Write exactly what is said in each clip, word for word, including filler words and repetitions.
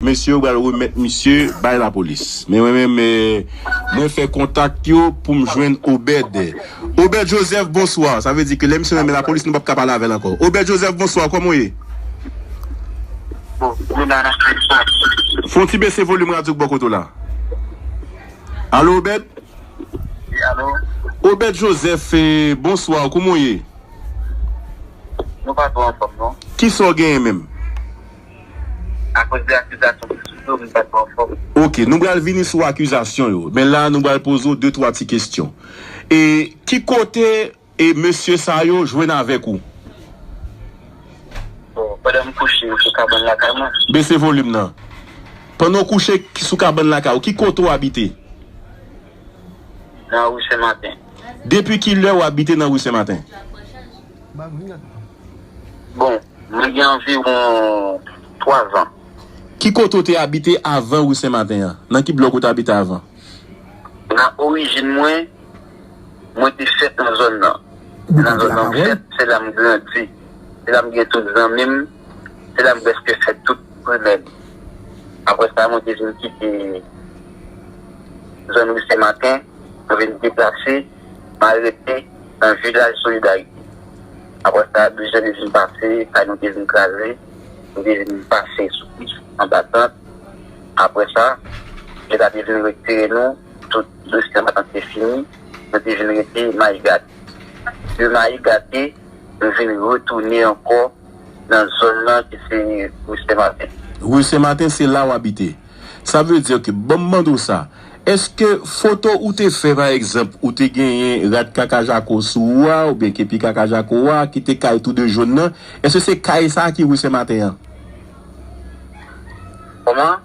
Mesye yo pral remèt misye bay lapolis. Men mwen menm, eh, mwen fè kontak yo pou m jwenn Obed. Obed Joseph, bonswa. Sa vle di ke lè misye nan men lapolis, nou p ap ka pale avè l ankò. Obed Joseph, bonswa. Kòman w ye? Fè yon ti bese volim radyo k bò kote w la. Alo, Obed? Wi, alo. Obed Joseph, eh, bonswa. Kòman w ye? Nou pa twò anfòm, non. Kisa w genyen menm? Akoz de akizasyon ki sou do m, m pa twò anfòm. Ok, nou pral vini sou akizasyon yo. Men la, nou pral poze w de twa ti kesyon. E ki kote e mesye sa yo jwenn avèk ou? Bon, pandan m kouche sou kabann lakay mwen. Bese volim nan. Pandan w kouche sou kabann lakay ou, ki kote w abite? Nan ri Sen Maten. Depi ki lè w abite nan ri Sen Maten? Bon, mwen gen anviwon twa zan. Ki kote w te abite avan ri Sen Maten an? Nan ki blòk ou te abite avan? Nan orijin mwen, mwen te fèt nan zòn nan. Nan zòn nan m fèt, se la m grandi. Se la m gen tout zanmi m. Se la m prèske fè tout primè m. Apre sa, mwen te vin kite zòn ri Sen Maten. Mwen vin deplase, mwen al rete nan vilaj Solidarite. Apre sa, douz janvye vin pase, kay nou te vin kraze, nou te vin pase sou pis anba tant. Apre sa, leta te vin retire nou, tout dosye anba tant te fini, nou te vin rete Mayi Gate. De Mayi Gate, nou vin retounen ankò nan zòn nan ki se ri Sen Maten. Ri Sen Maten, se la w abite. Sa vle di ke, ban m mande w sa, èske foto ou te fè, pa egzanp, ou te genyen rad kaka jako sou ou a, oubyen kepi kaka jako a, ki te kay tou de jòn nan, èske se kay sa a ki ri Sen Maten an? Kòman?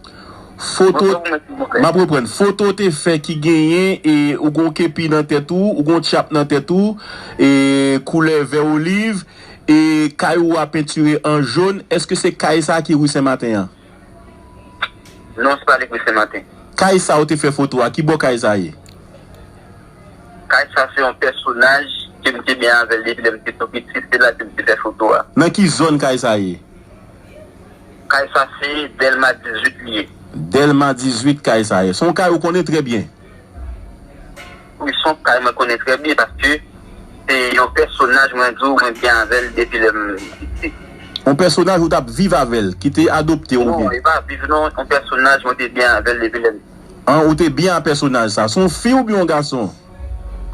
Foto, m ap reprann. Foto w te fè ki genyen, e, ou gon kepi nan tèt ou, ou gon tchap nan tèt ou, e, koulè vè oliv, e, kay ou a pentire an jòn, èske se kay sa a ki ri Sen Maten an? Non, se pa li k ri Sen Maten. Kay sa ou te fè foto a, ki bò kay sa ye? Kay sa se yon pèsonaj ke m te byen avè l depi lè m te tou piti, se la ke m te fè foto a. Nan ki zòn kay sa ye? Kay sa se Dèlma dizuit li ye. Dèlma dizuit kay sa ye. Se yon kay ou konnen trè byen? Wi, se yon kay mwen konnen trè byen paske se yon pèsonaj mwen di w mwen byen avè l depi lè m piti. Yon pèsonaj ou t ap viv avè l, ki te adopte w oubyen? Non, e pa viv non, yon pèsonaj mwen te byen avè l depi lè m An, ou te byen a pèsonaj sa. Se yon fi oubyen yon gason?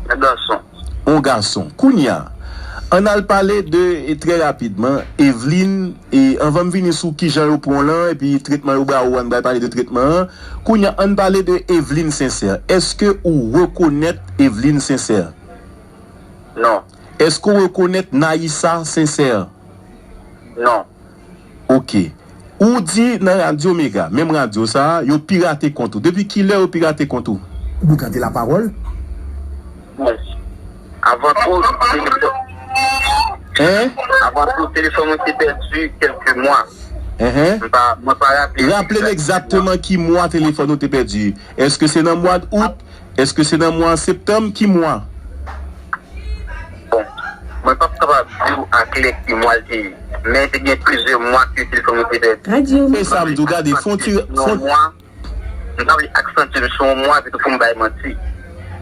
Yon gason. Yon gason. Kounye a, ann al pale de, e, trè rapidman, Evelyne, e, anvan m vini sou kijan yo pran w lan, epi tretman yo ba ou an, nou pral pale de tretman an. Kounye a, ann pale de Evelyne Sincère. Èske ou rekonèt Evelyne Sincère? Non. Èske w rekonèt Naïssa Sincère? Non. Ok. Ou di nan Radyo Mega, menm radyo sa a, yo pirate kont ou. Depi kilè yo pirate kont ou? Boukante lapawòl. Bon. Avan tou, telefòn. Hein? Avan tou, telefòn mwen te pèdi kèlke mwa. Hein? Mwen pa, mwen pa raple. Raple m egzakteman ki mwa telefòn ou te pèdi. Èske se nan mwa d out? Èske se nan mwa septanm? Ki mwa? Bon, mwen p ap kapab di w aklè ki mwa l te ye, men te gen plizyè mwa ke telefòn mwen te pèdi. Se sa m di w, gade, fon ti, fon... Mwa, m pa vle aksantye l sou yon mwa, epi tou pou m bay manti.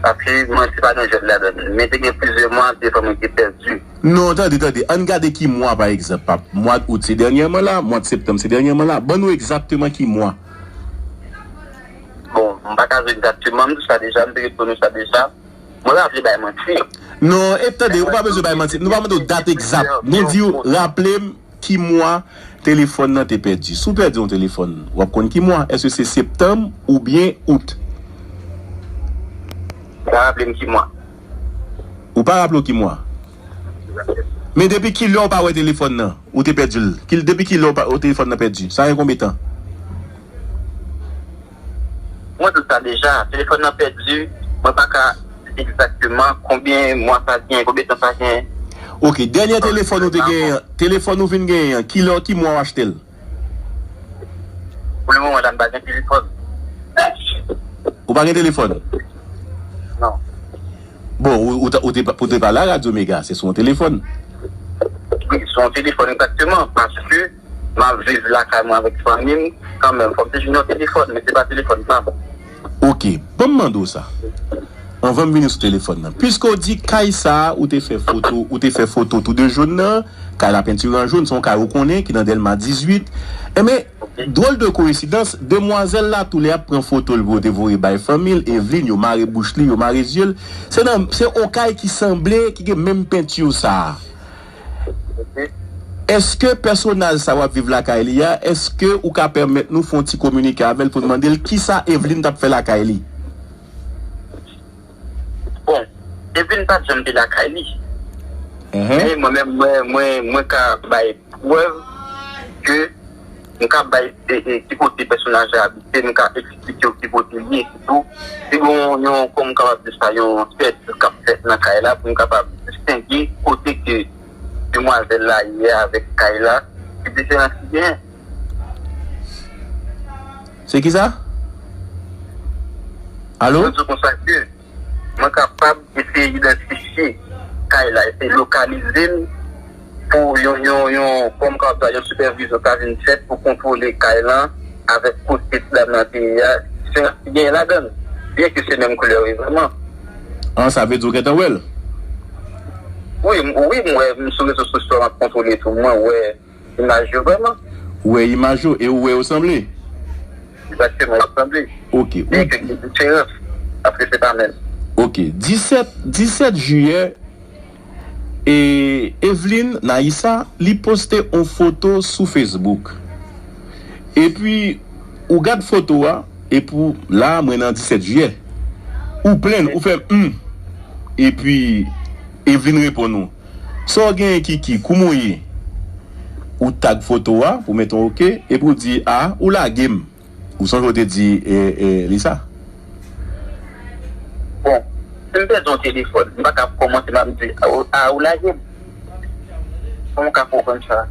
Paske manti pa gen jwèt ladan l. Men te gen plizyè mwa telefòn mwen te pèdi. Non, tande, tande. Ann gade ki mwa, pa egzanp, pap. Mwa d out se dènyèman la, mwa d septanm se dènyèman la. Ban nou egzakteman ki mwa. Bon, m pa ka di w egzakteman, m di w sa deja, m te reponn ou sa deja. Mwen pa vle bay manti. Non, e tande, ou pa bezwen bay manti. Nou pa mande w dat egzak. Nou di w, raple m ki mwa telefòn nan te pèdi. Si w pèdi yon telefòn, w ap konn ki mwa. Èske se septanm oubyen out? Pa raple m ki mwa. Ou pa raple w ki mwa? Men depi kilè w pa wè telefòn nan? Ou te pèdi l? Ki, depi kilè w pa, w telefòn nan pèdi? Sa gen konbyen tan? Mwen di w sa deja, telefòn nan pèdi, mwen pa ka di egzakteman konbyen mwa sa gen, konbyen tan sa gen. Ok, dènyè telefòn ou te genyen an, telefòn ou vin genyen an, kilè, ki mwa w achte l? Pou le moman la, m pa gen telefòn. Ou pa gen telefòn? Non. Bon, ou, ou, ta- ou te, ou te pale a Radyo Mega, se sou yon telefòn. Wi, sou yon telefòn egzakteman, paske m ap viv lakay mwen avèk fanmi m, kanmenm, fò m te jwenn yon telefòn, men se pa telefòn pa m. Ok, ban m mande w sa. Anvan m vini sou telefòn nan. Piske w di kay sa a, ou te fè foto, ou te fè foto tou de jòn nan, kay la pentire an jòn, se yon kay ou konnen ki nan Dèlma dizuit. Enben, dwòl de koyensidans, demwazèl la tou lè ap pran foto l pou yo te voye bay fanmi l, Evelyne, yo mare bouch li, yo mare zye l. Se nan, se yon kay ki sanble, ki gen menm penti sa a. Èske pèsonaj sa w ap viv lakay li a, èske ou ka pèmèt nou fè yon ti kominike avè l pou n mande l kisa Evelyne t ap fè lakay li? Bon, Evelyne pa t janm te lakay li. Mhm. Men mwen menm, mwen, mwen, mwen ka bay prèv ke m ka bay, e, e, ki kote pèsonaj la abite, m ka eksplike w ki kote li ye, sitou, si gon yon, kòman m kapab di sa, yon sèt k ap fèt nan kay la, pou m kapab distenge kote ke demwazèl la ye avèk kay la, ki diferans ki genyen. Se kisa? Alo? Mwen di w konsa ke mwen kapab eseye idantifye kay la, eseye lokalize l pou yon, yon, yon, kòman m kapab di, yon sipèvizyon ka vin fèt pou kontwole kay lan avèk kote ti dam nan te ye a, diferans ki genyen ladan l. Byen ke se menm koulè yo ye vrèman. An, sa vle di w gentan wè l? Wi, m, wi, m wè, m sou rezo sosyo, m ap kontwole tou, mwen wè imaj yo vrèman. Ou wè imaj yo e ou wè yo sanble? Egzakteman, yo sanble. Ok. Men ke gen diferans, paske se pa menm. Ok. Disèt, disèt jiyè, e, Evelyne Naïssa, li poste yon foto sou Facebook. Epi, ou gad foto a, epi la, mwen nan disèt jiyè. Ou plenn, ou fè, hmm. Epi, Evelyne reponn ou. Sa w genyen, Kiki? Kouman w ye? Ou tag foto a, ou mete yon ok, epi ou di, a, ou lage m. Ou sonje w te di, e, e, li sa? Bon, si m pèdi yon telefòn, m pa ka kòmanse m ap di, a, ou, a, ou lage m. Kòman w ka konprann sa?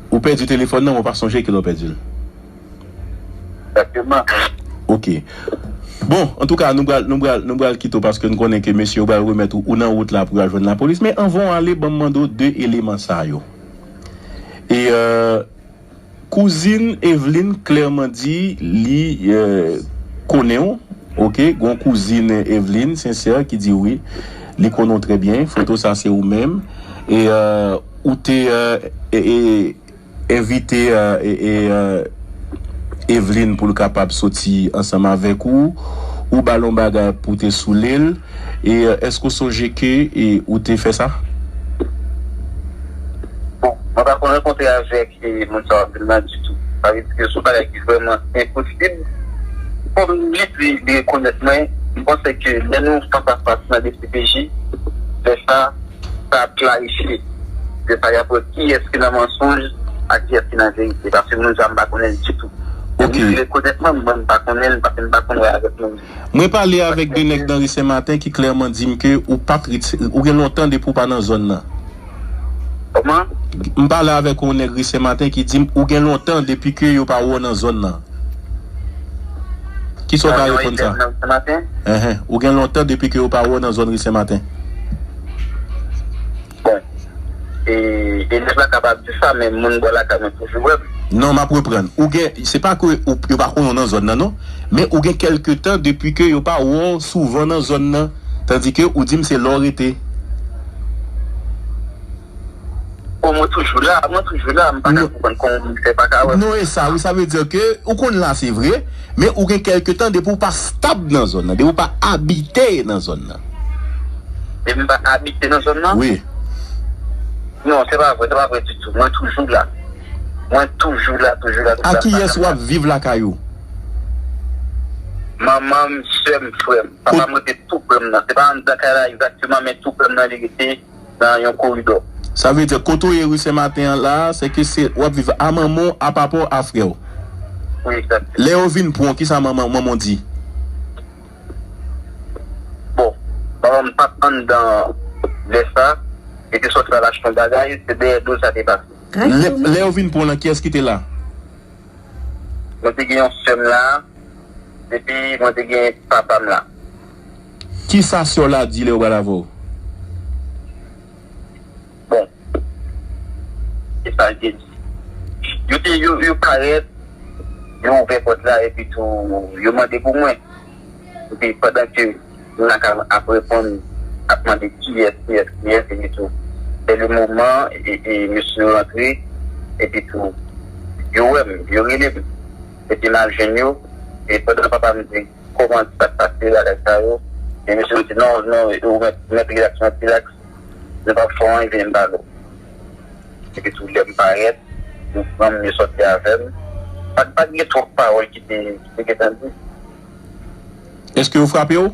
Ou pèdi telefòn nan, men w pa sonje kilè w pèdi l. Egzakteman. Ok. Bon, antouka, nou pral, nou pral, nou pral kite w paske n konnen ke mesye yo pral remèt ou, ou nan wout la pou y al jwenn lapolis. Men anvan w ale, ban m mande w de eleman sa yo. E, euh, kouzin Evelyne klèman di li, euh, konnen w, ok? Gon kouzin Evelyne, Sincère, ki di wi, li konnen w trè byen. Foto sa se ou menm. E, euh, ou te, euh, e, e, envite, euh, e, e, euh, Evelyne pou l kapab soti ansanm avèk ou, ou ba l yon bagay pou te soule l, e, euh, èske w sonje ke, e, ou te fè sa? Bon, mwen pa konn rankontre avèk, e, moun sa w ap di m nan ditou. Sa vle di ke se yon bagay ki vrèman enposib. Kòm li di, li rekonèt mwen, m panse ke lè nou fas a fas nan D C P J, lè sa, sa ap klarifye. Se pa rapò kiyès ki nan mansonj ak kiyès ki nan verite. Paske moun sa a m pa konnen l ditou. Ok. Li rekonèt mwen, mwen m pa konnen l, paske m pa konn wè avèk moun. Mwen pale avèk de nèg nan ri Sen Maten ki klèman di m ke ou pa t ret-, ou gen lontan depi w pa nan zòn nan. Kòman? M pale avèk yon nèg ri Sen Maten ki di m ou gen lontan depi ke yo pa wè w nan zòn nan. Kisa w ka reponn sa? Nan Sen Maten? Enhen. Ou gen lontan depi ke yo pa wè w nan zòn ri Sen Maten. Bon. E, e nèg la kapab di sa, men moun bò lakay mwen toujou wè m. Non, m ap reprann. Ou gen, se pa ke ou, yo pa konnen w nan zòn nan, non. Men ou gen kèlke tan depi ke yo pa wè w souvan nan zòn nan. Tandike ou di m se la w rete. Bon, mwen toujou la, mwen toujou la, m pa ka konprann kòman moun fè pa ka wè m. Non, e sa, wi, sa vle di ke ou konn la, se vre, men ou gen kèlke tan depi w pa stab nan zòn nan, depi w pa abite nan zòn nan. Depi m pa abite nan zòn nan? Wi. Non, se pa vre, se pa vre ditou. Mwen toujou la. Mwen toujou la, toujou la, toujou la. A kiyès w ap viv lakay ou? Manman m, sè m, frè m. Papa m rete tou prè m nan. Se pa anndan kay la egzakteman, men tou prè m nan li rete. Nan yon koridò. Sa vle di, kote w ye ri Sen Maten an la, se ke se, w ap viv a manman w, a papa w, a frè w. Wi, egzakteman. Lè yo vin pran w, kisa manman, manman w di? Bon, manman m pa t anndan lè sa, li te sòti al achte yon bagay, se dèyè do l sa te pase. Lè, lè yo vin pran w lan, kiyès ki te la? Mwen te gen yon sè m la, epi mwen te gen papa m la. Kisa sè w la di lè yo pral avè w? Bon, e sa l te di. Yo te, yo, yo parèt, yo ouvè pòt la, epi tou, yo mande pou mwen. Epi pandan ke moun nan ka ap reponn, ap mande kiyès, kiyès, kiyès, epi tou. Se le moman, e, e, mesye yo rantre, epi tou, yo wè m, yo rele m. Epi m al jwenn yo, e pandan papa m di, kòman sa k pase, bagay sa yo, e mesye yo di, non, non, ou mèt, mèt rilaks, mèt rilaks, nou p ap fè w anyen, vini m pale w. Epi tou, lè m parèt, yo pran m, yo sòti avè m. Pa t, pa t gen twòp pawòl ki te, ki te gentan di. Èske yo frape w?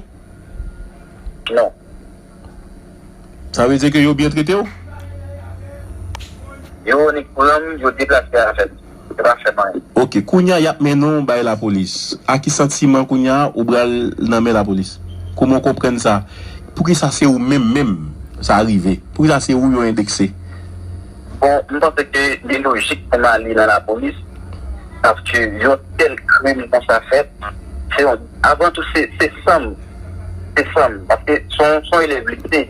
Non. Sa vle di ke yo byen trete w? Yo annik pran m, yo deplase avè m. Yo pa fè m anyen. Ok, kounye a y ap mennen w bay lapolis. A ki santiman kounye a ou pral nan men lapolis? Kòman w konprann sa? Poukisa se ou menm menm sa rive? Poukisa se ou yo endekse? Bon, m panse ke li lojik pou m ale nan lapolis, paske yon tèl krim konsa fèt, se yon, avan tou, se, se san m, se san m, paske se yon, se yon elèv lise,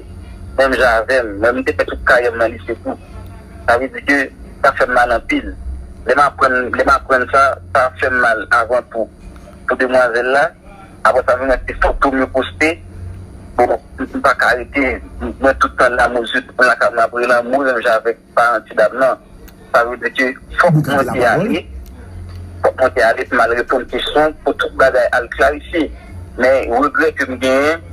menm jan avè m, mwen, m te fè tout karyè m nan lise tou. Sa vle di ke sa fè m mal anpil. Lè m aprann, lè m aprann sa, sa fè m mal avan tou. Pou demwazèl la, apre sa, m wè se foto m yo poste. Bon, m, m pa ka rete, mwen tout tan lanmou, tout tan lakay mwen ap rele lanmou, menm jan avèk paran ti dam nan. Sa vle di ke fòk mwen te ale, fòk mwen te ale pou m al reponn kesyon, pou tout bagay al klarifye. Men regrè ke m genyen,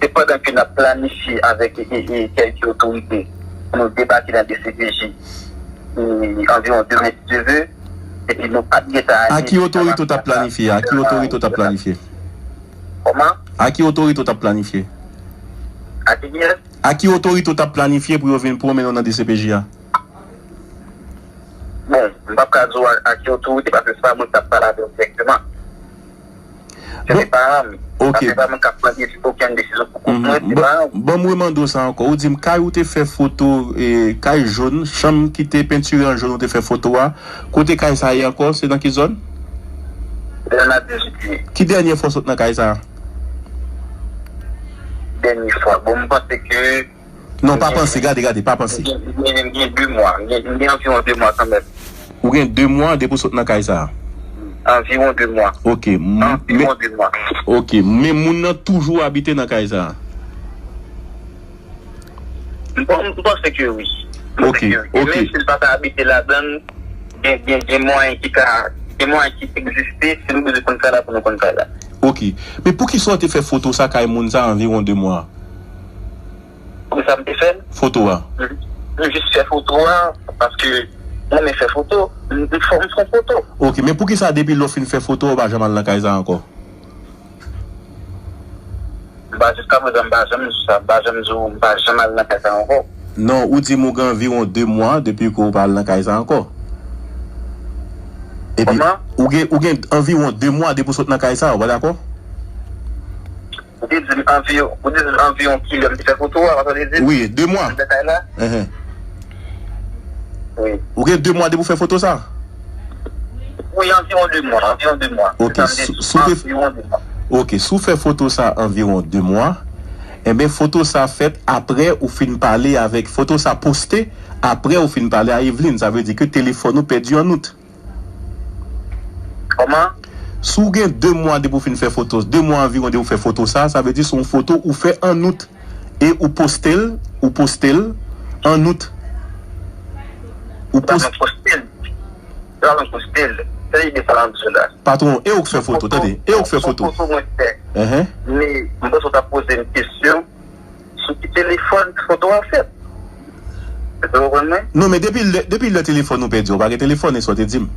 se pandan ke n ap planifye avèk, e, e, e, kèlke otorite pou nou debake nan D C P J, e, anviwon demen, si Dye vle, epi nou pa t gentan ale. A ki otorite w t ap planifye? A ki otorite w t ap planifye? Kòman? A ki otorite w t ap planifye? A ki kiyès? A ki otorite w t ap planifye pou yo vin pran w mennen w nan D C P J a? Bon, m p ap ka di w a, a ki otorite, paske se pa mwen k t ap pale avè w dirèkteman. Se te paran m. Ok. Paske se pa mwen k ap pran desi-, okenn desizyon pou kont mwen, se paran m. Ban m remande w sa ankò. Ou di m kay ou te fè foto, e, kay jòn, chanm ki te pentire an jòn ou te fè foto a. Kote kay sa ye ankò? Se nan ki zòn? Lèna dizwit ye. Ki dènye fwa w sot nan kay sa a? Dènye fwa. Bon, m panse ke Non, pa panse, gade, gade, pa panse. M gen, m gen, m gen de mwa, m gen, m gen anviwon de mwa kanmenm. Ou gen de mwa depi w sot nan kay sa a? Anviwon de mwa. Ok, m, Anviwon de mwa. Ok, men moun nan toujou abite nan kay sa a? M, m panse ke wi. M panse ke wi. Ok, ok. Menm si l pa ta abite ladan l, gen, gen, gen mwayen ki ka, gen mwayen ki egziste, si nou bezwen konn kay la pou nou konn kay la. Ok. Men poukisa w te fè foto sa kay moun sa anviwon de mwa? Pou sa m te fè l? Foto a. M, m jis fè foto a, paske m renmen fè foto. M, m fè, m fè foto. Ok, men poukisa depi lè w fin fè foto a, ou pa janm al nan kay sa ankò? M pa, jiska prezan, m pa janm di sa. M pa janm di w, m pa janm al nan kay sa ankò. Non, ou di m ou gen anviwon de mwa depi ke w pa al nan kay sa ankò. Epi, Kòman? Ou gen, ou gen anviwon de mwa depi w sot nan kay sa, ou pa dakò? Ou te di m anviwon, ou te di m anviwon kilè m te fè foto a, ou pa tande di m? Wi, de mwa. Nan kay la? Enhen. Wi. Ou gen de mwa depi w fè foto sa? Wi, anviwon de mwa, anviwon de mwa. Ok, si w te, anviwon de mwa. Ok, si w fè foto sa anviwon de mwa, enben, foto sa fèt apre ou fin pale avèk, foto sa poste apre ou fin pale a Eveline. Sa vle di ke telefòn ou pèdi an out. Kòman? Si w gen de mwa depi w fin fè foto, de mwa anviwon depi w fè foto sa, sa vle di se yon foto ou fè an out. E ou poste l, ou poste l an out. Ou poste. Ou poste l. Sa mwen poste l. Se ide sa m ap di w la. Patwon, e ou k fè foto, tande. E ou k fè foto. Foto mwen fè. Enhen. Men, m panse w t ap poze m kesyon sou ki telefòn foto a fèt. Èske w konprann mwen? Non, men depi lè, depi lè telefòn ou pèdi, ou pa gen telefòn, e sa w te di m.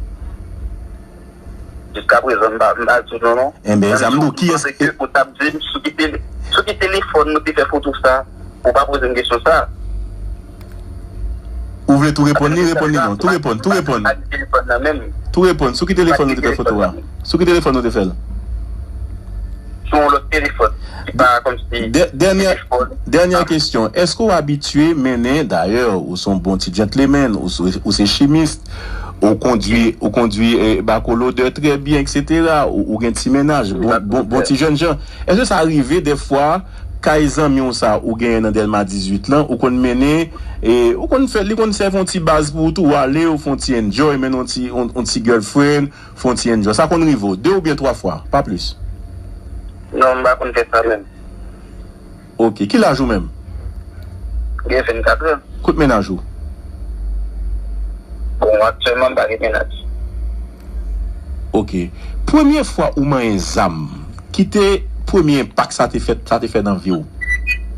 Jiska prezan, m pa, m pa di w non, non. Enben, sa m di w, kiyès? Paske ou t ap di m sou ki tele-, sou ki telefòn nou te fè foto sa, ou pa poze m kesyon sa. Ou vle tou reponn li, reponn li non. Tou reponn, tou reponn. Pa di telefòn nan menm. Tou reponn, sou ki telefòn nou te fè foto a? Sou ki telefòn nou te fè l? Sou yon lòt telefòn. Ki pa kòmsi. Dè-, dènyè, telefòn. Dènyè kesyon. Èske w abitye mennen, dayè, ou se yon bon ti gentleman, ou se, ou se chimis, ou kondwi, ou kondwi, eh, bako lodè trè byen, etsetera. Ou, ou gen ti mennaj, bon, bon, bon ti jènjan. Èske sa rive dèfwa, kay zanmi w sa ou genyen nan Dèlma dizuit lan, ou konn mennen, e, ou konn fè, li konn sèvi yon ti baz pou ou tou, ou ale, ou fè yon ti enjoy, mennen yon ti, yon, yon ti girlfriend, fè yon ti enjoy. Sa konn rive w, de oubyen twa fwa, pa plis. Non, m pa konn fè sa menm. Ok, ki laj ou menm? Gen vennkat an. Kot mennaj ou? Bon, aktyèlman, m pa gen mennaj. Ok. Premye fwa ou manyen zam, ki te premye enpak sa te fè, sa te fè nan vi w?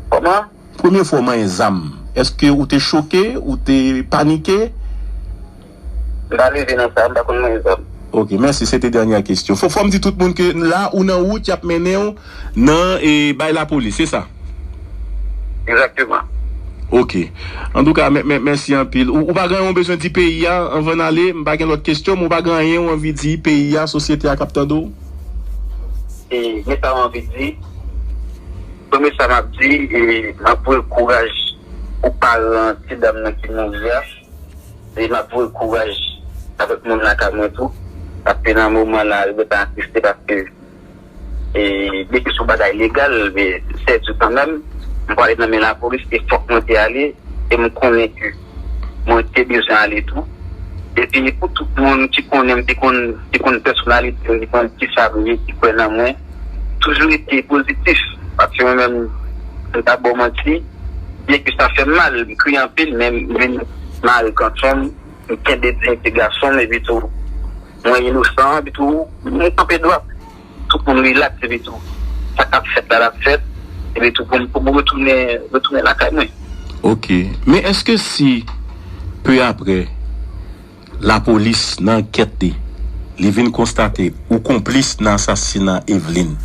Kòman? Premye fwa w manyen zam, èske ou te choke, ou te panike? M pa leve nan sa, m pa konn manyen zam. Ok, mèsi, se te dènyè kesyon. Fò, fò m di tout moun ke la, ou nan wout, y ap mennen w nan, e, bay lapolis, se sa? Egzakteman. Ok. Antouka, mè-, mè-, mèsi anpil. Ou, ou pa gen anyen w bezwen di peyi a anvan n ale? M pa gen lòt kesyon, men ou pa gen anyen w anvi di peyi a, sosyete a k ap tande w? E, men sa m anvi di. Premye sa m ap di, e, m ap voye kouraj pou paran ti dam nan ki mouri a. E m ap voye kouraj avèk moun lakay mwen tou. Paske nan moman la, yo gentan atriste paske, e, byenke se yon bagay legal, men sèvi kanmenm. M prale nan men lapolis, e fòk mwen te ale, e m konnen ke mwen te bezwen ale tou. Epi pou tout moun ki konnen m, ki konn, ki konn pèsonalite m, ki konn kisa m ye, ki kwè nan mwen, toujou rete pozitif. Paske mwen menm, m pa ba w manti, byenke sa fè m mal, m kriye anpil, men m vin mare kanson m, m kenbe diyite gason m, epi tou, mwen inosan, epi tou, m kanpe dwat. Tout moun rilaks, epi tou, sa k ap fèt la, l ap fèt, epi tou, pou m, pou m retounen, retounen lakay mwen. Ok. Men èske si, pe aprè, lapolis nan ankèt li, li vin konstate ou konplis nan asasina Eveline,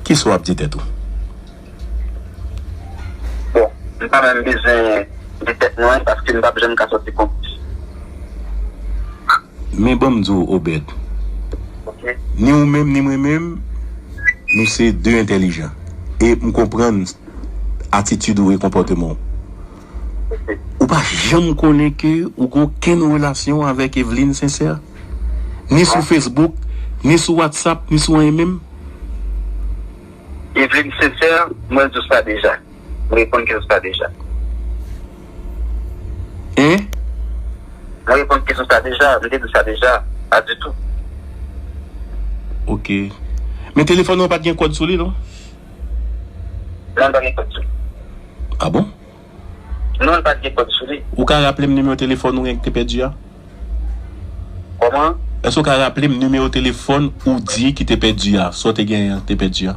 kisa w ap di tèt ou? Bon, m pa menm bezwen di tèt mwen, paske m p ap janm ka sòti konplis. Men ban m di w, Obed. Ok. Ni ou menm, ni mwen menm, nou se de entèlijan. E m konprann atitid ou e konpòteman w. Ok. Ou pa janm konnen ke ou gen okenn relasyon avèk Eveline Sincère? Ni sou Facebook, ni sou WhatsApp, ni sou anyen menm? Eveline Sincère, mwen di w sa deja. Mwen reponn kesyon sa deja. Hein? Mwen reponn kesyon sa deja. Mwen te di sa deja. Pa ditou. Ok. Men telefòn ou pa t gen kòd sou li, non? Non, l pa gen kòd sou li. Ah bon? Non, l pa t gen kòd sou li. Ou ka raple m nimewo telefòn ou gen ki te pèdi a? Kòman? Èske w ka raple m nimewo telefòn ou di ki te pèdi a? Sa w te genyen an te pèdi a?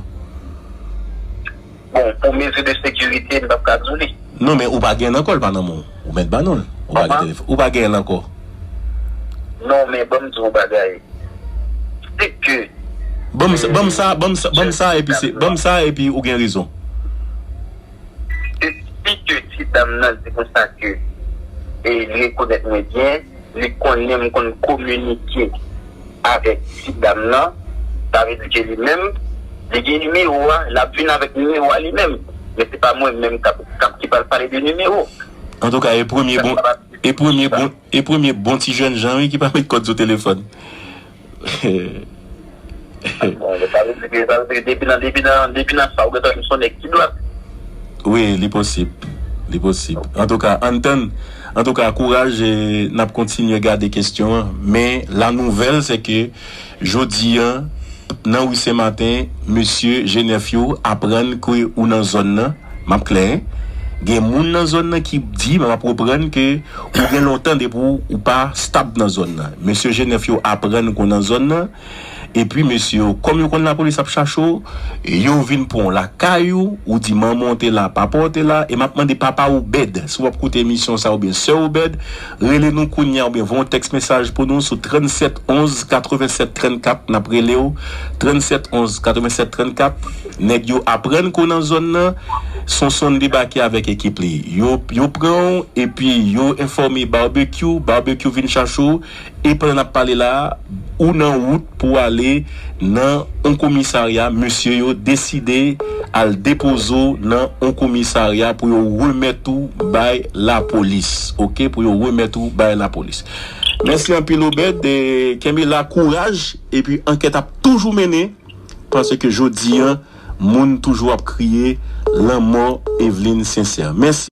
Bon, pou mezi de sekirite, m p ap ka di w li. Non, men ou pa gen l ankò, l pa nan men w. Ou mèt ban nou l. Ou pa gen telefòn. Ou pa gen l ankò. Non, men ban m di w yon bagay. Se ke, ban m sa, ban m sa, ban m sa, ban m sa, epi se, ban m sa, epi ou gen rezon. Se si ke ti dam nan di konsa ke, e, li rekonèt mwen byen, li konnen m konn kominike avèk ti dam nan, sa vle di ke li menm, li gen nimewo a, l ap vin avèk nimewo a li menm. Men se pa mwen menm k ap, k ap, ki pral pale de nimewo. Antouka, e premye bon, e premye bon, e premye bon ti jènjan, wi, ki pa met kòd sou telefòn. Bon, sa vle di ke, sa vle di ke depi nan, depi nan, depi nan sa, ou gentan jwenn son nèg ki dwat. Wi, li posib. Li posib. Antouka, ann tann. Antouka, kouraj, e n ap kontinye gade kesyon an. Men, la nouvèl, se ke jodi a, nan ri Sen Maten, mesye G nèf yo aprann ke ou nan zòn nan. M ap klè, en. Gen moun nan zòn nan ki di, men m ap reprann ke ou gen lontan depi w, ou pa stab nan zòn nan. Mesye G nèf yo aprann ke w nan zòn nan. Epi, mesye yo, kòm yo konn lapolis ap chache w, yo vin pran w lakay ou, ou di manman w te la, papa w te la, e m ap mande papa Obed, si w ap koute emisyon sa oubyen sè Obed, rele nou kounye a oubyen voye yon tèks mesaj pou nou sou tranntsèt onz katrevennsèt trannkat, n ap rele w, tranntsèt onz katrevennsèt trannkat. Nèg yo aprann ke w nan zòn nan, Sonson debake avèk ekip li. Yo, yo pran w, epi yo enfòme Barbecue, Barbecue vin chache w, e pandan n ap pale la a, ou nan wout pou w ale nan yon komisarya, mesye yo deside al depoze w nan yon komisarya pou yo remèt ou bay lapolis, oke, pou yo remèt ou bay lapolis. Mèsi anpil, Obed, e kenbe la, kouraj, epi ankèt ap toujou mennen, paske jodi a, Moun toujou ap kriye lanmò Eveline Sincère. Mèsi.